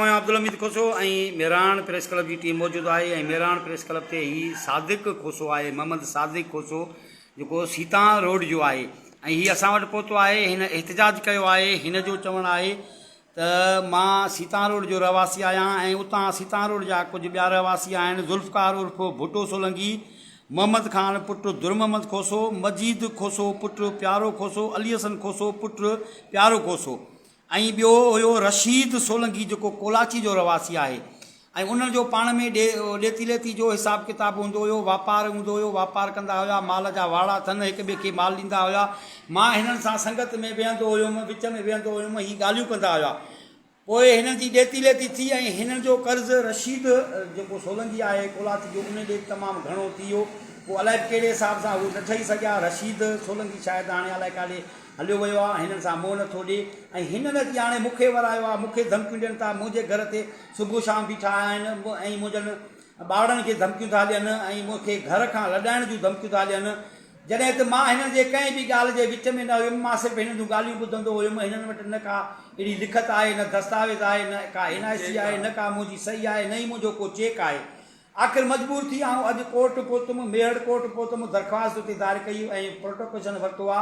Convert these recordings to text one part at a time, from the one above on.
آهيان Abdul Hamid Khoso ۽ Mehran press club جي team موجود آهي ۽ مهراڻ پريس ڪلب تي هي صادق کوسو آهي محمد صادق کوسو جيڪو سيتان روڊ جو آهي ۽ هي اسان وٽ پهتو آهي هن احتجاج ڪيو آهي هن جو چوڻ آهي ته مان سيتان روڊ جو رهواسي آهيان ۽ اتان سيتان روڊ جا ڪجهه ٻيا رهواسي آهن ذوالفقار عرف ڀٽو سولنگي محمد خان پٽ درمحمد کوسو مجيد کوسو پٽ پيارو کوسو علي حسن کوسو پٽ پيارو کوسو ۽ ٻيو هيو رشيد سولنگي جيڪو ڪولاچي جو رهواسي آهي ۽ انهن جو پاڻ ۾ ڏي ڏيتي ليتي جو حساب ڪتاب هوندو هيو، واپار هوندو هيو، واپار ڪندا هيا، مال جا واڙا اٿن، هڪ ٻئي کي مال ڏيندا هيا، مان هنن سان سنگت ۾ ويهندو هيم، وچ ۾ ويهندو هيم، هي ڳالهيون ڪندا هيا. پوء هنن جي ڏيتي ليتي ٿي ۽ هنن جو قرض رشيد جيڪو سولنگي آهي ڪولاچي جو ان ڏي تمام گهڻو ٿي ويو، پوء الائي به ڪهڙي حساب سان هو نه ٺهي سگهيا، رشيد سولنگي شايد هاڻي الائي ڪاڏي هليو ويو آ، هنن سان منهن نٿو ڏي ۽ هنن اچي هاڻي مون کي ورايو آ، مون کي ڌمڪيون ڏين ٿا، منهنجي گهر تي صبح شام بيٺا آهن ۽ منهنجن ٻارڙن کي ڌمڪيون ٿا ڏين ۽ مون کي گهر کان لڏائڻ جون ڌمڪيون ٿا ڏين، جڏهن ته مان هنن جي ڪنهن به ڳالهه جي وچ ۾ نه هيم، مان صرف هنن جون ڳالهيون ٻڌندو هيم، هنن وٽ نه ڪا اهڙي لکت آهي، نه دستاويز آهي، نه ڪا اين آء سي آهي، نه ڪا منهنجي صحيح آهي، نه ئي منهنجو ڪو چيڪ آهي. آخر مجبور ٿي آئون اڄ ڪورٽ پهتم، ميهڙ ڪورٽ پهتم، درخواست اتي دائر ڪئي ۽ پروٽوڪيشن ورتو آ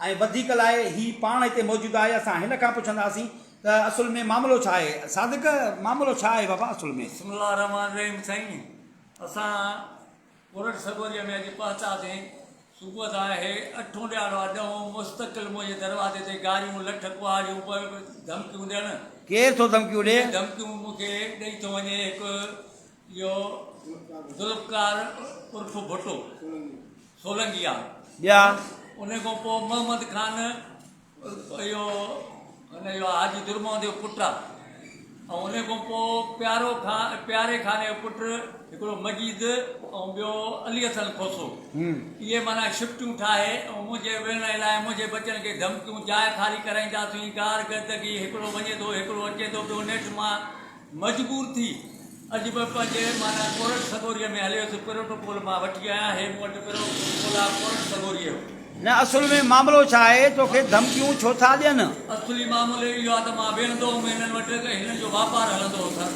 ۽ وڌيڪ لاء هي پاڻ هتي موجود آهي اسان هن کان پڇنداسين ته اصل ۾ معاملو ڇا آهي؟ صادق معاملو ڇا آهي بابا اصل ۾؟ بسم الله الرحمٰن الرحيم سائين اسان ڪورٽ سڳوريء ۾ اڄ پهتاسين صبح سان هي اٺون ڏهاڙو آ ڏهون مستقل منهنجي دروازي تي گاريون لٺ ڪهاڙيون ڌمڪيون ڏيڻ. ڪير ٿو ڌمڪيون ڏي؟ ڌمڪيون مون کي ڏئي ٿو وڃي هڪ اهو ذوالفقار عرف ڀٽو سولنگي آ. ٻيا؟ ان کان پوء محمد خان اهو ان جو حاجي درمحمد جو پٽ آ ۽ ان کان پوء پيارو خان پياري خان جو پٽ هڪڙو مجيد ۽ ٻيو علي حسن کوسو اهي معنيٰ شفٽون ٺاهي ۽ منهنجي ويهڻ لاء منهنجي ٻچن کي ڌمڪيون جاء خالي ڪرائينداسين گار گردگي هڪڙو وڃي ٿو هڪڙو اچي ٿو پيو نيٺ مان مجبور ٿي اڄ به پنهنجي معنيٰ ڪورٽ سڳوريء ۾ هليو ويس، پروٽوڪول مان وٺي آيان، هي مون وٽ پروٽوڪول آ ڪورٽ سڳوريء جو. نه اصل ۾ معاملو ڇا آهي، توکي ڌمڪيون ڇو ٿا ڏين؟ اصلي معاملو اهو آ ته مان ويهندو هوم هنن وٽ ته هنن جو واپار هلندو هو سر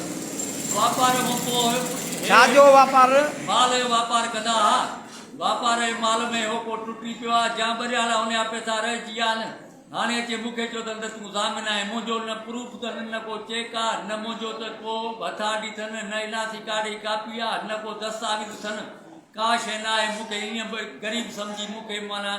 واپار کان پوء هي ڇا جو واپار؟ مال جو واپار ڪندا ها، واپار جي مال ۾ هو ڪو ٽٽي پيو آ، جان ٻريالا هن جا پئسا رهجي ويا آهن. هاڻي اچي مون کي چيو اٿن ته تون ضامن آهين، منهنجو نه پروف اٿن، نه ڪو چيڪ آ، نه منهنجو ته ڪو هٿاڊي اٿن، نه اين آء سي ڪارڊ جي ڪاپي آ، نه ڪو دستاويز اٿن، ڪا شيء نه آهي، مون کي ائين به غريب سمجهي مون کي معنيٰ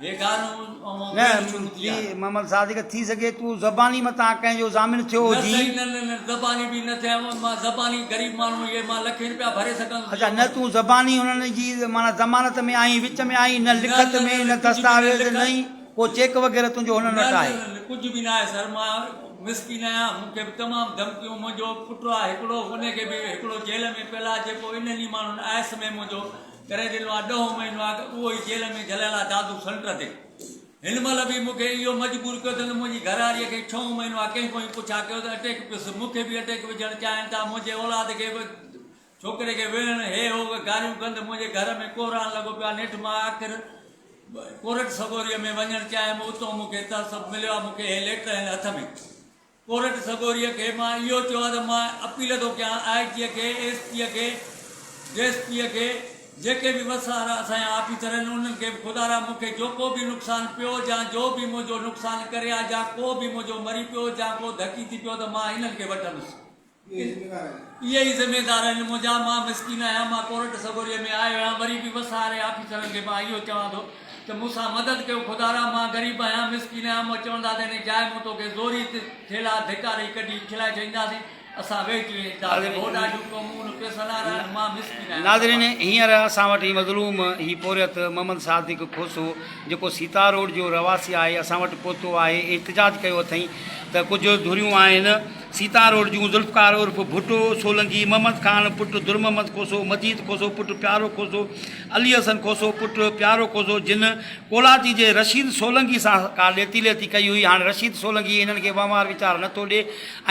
هي گاريون ۽ نه ويل شروع ٿي جي آ. محمد صادق ٿي سگهي تون زباني متان ڪنهن جو ضامن ٿيو نه هجين. سائين نه نه نه زباني به نه ٿيان مان زباني غريب ماڻهو اهي مان لکين رپيا ڀري سگهندس اڇا جو نه تون زباني انهن جي معنيٰ ضمانت ۾ آهين وچ ۾ آهين نه نه لکت نه ۾ نه نه ڪجهه به نه دستاويز لکت نه ئي ڪو چيڪ وغيره تنهنجو هنن نه وٽ نه آهي؟ نه ڪجهه به ناهي سر مان مسڪين آهيان مون کي به تمام ڌمڪيون منهنجو پٽ آهي هڪڙو ان کي به هڪڙو جيل ۾ پيل آهي جيڪو انهن ئي ماڻهن آئس ۾ منهنجو ڪري ڏنو آهي ڏهون مهينو آهي ته اهو ئي جيل ۾ جهليل آهي دادو سينٽر تي هن مهل به مون کي اهو مجبور ڪيو اٿن منهنجي گهرواريء کي ڇهون مهينو آهي ڪنهن کان ئي پڇا ڪيو ته اٽيڪ پيس مون کي به اٽيڪ وجهڻ چاهين ٿا منهنجي اولاد کي به ڇوڪري کي ويهڻ هي هو گاريون گند منهنجي گهر ۾ ڪوهران لڳو پيو آهي نيٺ مان آخر ڪورٽ سڳوريء ۾ وڃڻ چاهيم اتو مون کي تعصب مليو آهي مون کي هي ليٽر آهن هٿ ۾ ڪورٽ سڳوريء کي مان اهو چيو آهي ته مان اپيل ٿو ڪيان آء جيء کي ايس پيء کي ڊي ايس پيء کي جيڪي به وس وارا اسان جا آفيسر آهن انهن کي به خدارا مون کي جوڪو به نقصان پيو جا جو به منهنجو نقصان ڪري آ جا ڪو به منهنجو مري پيو جا ڪو ڌڪي ٿي پيو ته مان انهن کي وٺندس. اهي ئي ذميدار آهن منهنجا، مان مسڪين آهيان، مان ڪورٽ سڳوريء ۾ آيو آهيان، وري به وس واري آفيسرن کي مان اهو چوان ٿو ته مون سان مدد ڪيو خدارا، مان غريب آهيان، مسڪين آهيان، مون چوندا ته هن جاء مون توکي زوري ٿيلها ڌڪا ڏئي ڪڍي اڇلائي ڇڏينداسين، اسان ويهجي وينداسين، هو ڏاڍيون قومون پئسن وارا آهن، مان مسڪين آهيان. ناظرين هينئر اسان وٽ هي مظلوم هي پورهيت محمد صادق کوسو جيڪو سيتا روڊ جو رهواسي آهي اسان وٽ پهتو آهي احتجاج ڪيو اٿئين ته ڪجهه ڌريون آهن سيتا روڊ جون ذوالفقار عرف ڀٽو سولنگي، محمد خان پٽ درمحمد کوسو، مجيد کوسو پٽ پيارو کوسو، علي حسن کوسو پٽ پيارو کوسو جن ڪولاچي جي رشيد سولنگي سان ڪا ڏيتي ليتي ڪئي هئي هاڻ رشيد سولنگي هنن کي وهنوار ويچار نه ٿو ڏي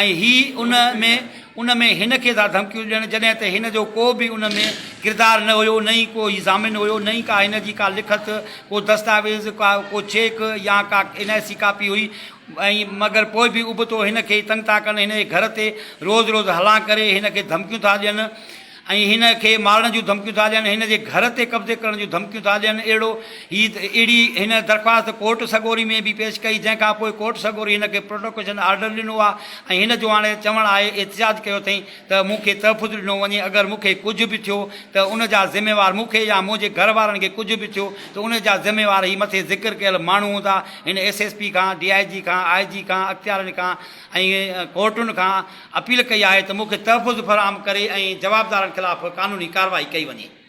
۽ هي ان ۾ ان ۾ هن کي ٿا ڌمڪيون ڏين جڏهن ته هن جو ڪو به ان ۾ ڪردار نه هيو نه ئي ڪو هي ضامن هيو نه ئي ڪا هن جي ڪا لکت ڪو دستاويز ڪا ڪو چيڪ يا ڪا اين آء سي ڪاپي هئي. ۽ مگر پوء به ابتو هن کي تنگ ٿا ڪن هن جي گهر تي روز روز هلان ڪري هن کي ڌمڪيون ٿا ڏين ۽ هن کي مارڻ جون ڌمڪيون ٿا ڏين هن جي گهر تي قبضي ڪرڻ جون ڌمڪيون ٿا ڏين اهڙو هي اهڙي هن درخواست ڪورٽ سڳوري ۾ به پيش ڪئي جنهن کان پوء ڪورٽ سڳوري هن کي پروٽوڪشن آرڊر ڏنو آهي ۽ هن جو هاڻي چوڻ آهي احتجاج ڪيو اٿئين ته مون کي تحفظ ڏنو وڃي اگر مون کي ڪجهه به ٿيو ته ان جا ذميوار مون کي يا منهنجي گهر وارن کي ڪجهه به ٿيو ته ان جا ذميوار هي مٿي ذڪر ڪيل ماڻهو هوندا هن ايس ايس پي کان ڊي I جي کان آء جي کان اختيارين کان ۽ ڪورٽن کان اپيل ڪئي آهي ته مون کي تحفظ فراهم ڪري ۽ جوابدارن خلاف قانوني ڪارروائي ڪئي وڃي.